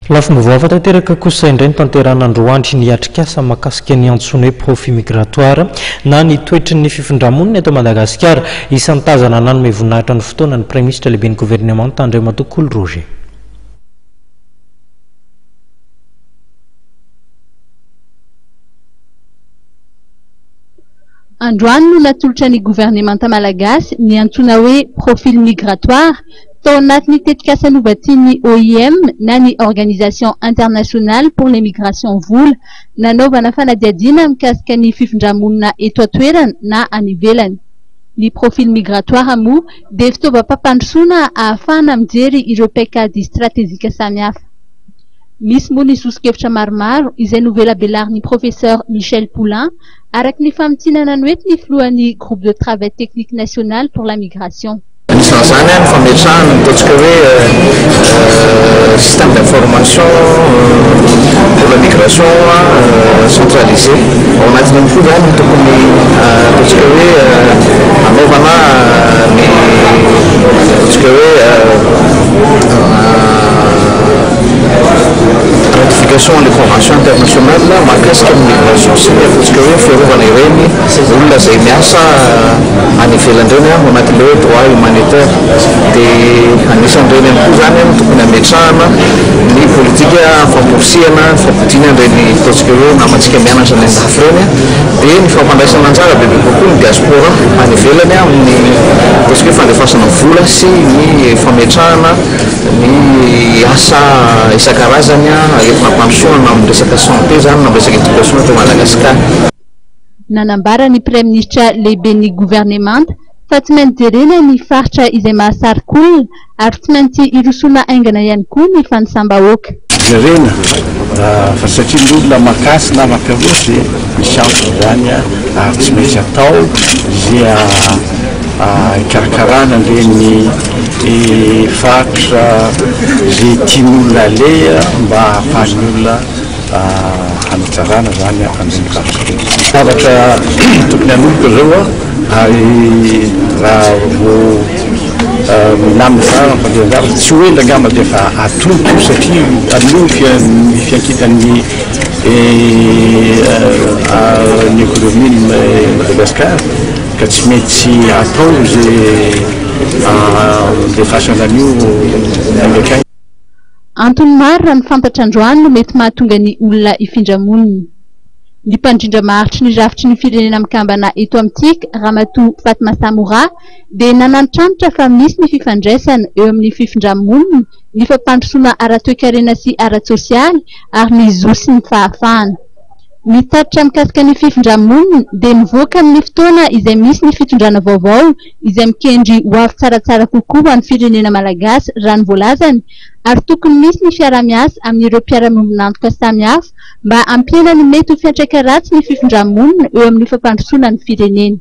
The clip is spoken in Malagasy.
Lafim-baovao hafa tanteraka kosa indray notanterahina androany ny atrikasa mahakasika ny antsoina hoe profil migratoire na ny toetry ny fifindra-monina eto Madagasikara. Isan'ny tazana nanome voninahitra ny fotoana ny Praiminisitra lehiben'ny governemanta Andriamatoa Kolo Roger. Androany no natolotra ny governemanta malagasy ny antsoina hoe profil migratoire Tao anatin'ny tetikasa novatsian'ny OIM na ny Organisation Internationale pour les Migrations vola, nanaovana fanadihadiana mikasika ny fifindra-monina eto an-toerana na any ivelany. Ny profil migratoire moa dia fitaovam-pampandrosoana ahafahana mijery ireo paikady stratejika samihafa. Misy moa ny soso-kevitra maromaro izay novelabelarin'ny Professeur Michel Poulain araka ny famintinana noentin'ny filohan'ny Groupe de travail technique national pour la migration. Anisan'izany ny fametrahana ny ataontsika hoe système d'information pour la migration centralisé. Ao anatin'iny koa izany no tokony ataontsika hoe hanaovana ny ataontsika hoe ratification les conventions internationales mahakasika ny migration sy ny ataontsika hoe fiarovana ireny olona izay miasa any ivelany ireny ao anatin'ilay hoe droit humanitaire dia anisan'ireny ihany koa izany no tokony hametrahana ny politika famporisihana ny fampodiana an'ireny ataontsika hoe namantsika mianatra any an-dafy ireny dia ny fampandraisana anjara bebe kokoa ny diaspora any ivelany amin'ny ataontsika hoe fandefasana vola sy ny fametrahana ny asa isan-karazany entina hampandrosoana na amin'ny resaka santé izany na amin'ny resaka éducation eto Madagasikara. Nanambara ny Praiminisitra lehiben'ny governemanta fa tsy maintsy jerena ny faritra izay mahasarika olona ary tsy maintsy hirosoana haingana ihany koa ny fanisam-bahoaka. Jerena fa satria ny olona makasy na makarosy misy antony izany ary tsy maintsy atao izay hikarakarana an'ireny faritra izay tian'olona aleha mba hahafahan'ny olona hanatsarana izany an'ireny faritra ireny. Zavatra tokony hanomboka izao ary raha vao milamina tsara ny fandehan-javatra, tsy ho ela angamba dia efa atolotra io satria hanomboka ny fiankinan'ny ny économie Madagascar ka tsy maintsy atao izay handefasana an'io haingankaingana. Antony maro raha ny fantatra androany no mety mahatonga ny olona hifindra monina. Ny mpandrindra maharitry ny rafitry ny Firenena Mikambana eto amintsika, Ramatoa Fatma Samoura, dia nanantranitra fa misy ny fifandraisana eo amin'ny fifindra-monina, ny fampandrosoana ara-toekarena sy ara-tsosialy ary ny zo sy ny fahafahana. Ny tatitra mikasika ny fifindra-monina dia mivoaka amin'ny fotoana izay misy ny fitondrana vaovao izay mikendry ho avy tsaratsara kokoa ho an'ny firenena malagasy raha ny voalazany ary tokony misy ny fiaraha-miasa amin'ireo mpiara-miombon'antoka samihafa mba hampihena ny mety ho fiantraika ratsy ny fifindra-monina eo amin'ny fampandrosoana ny firenena.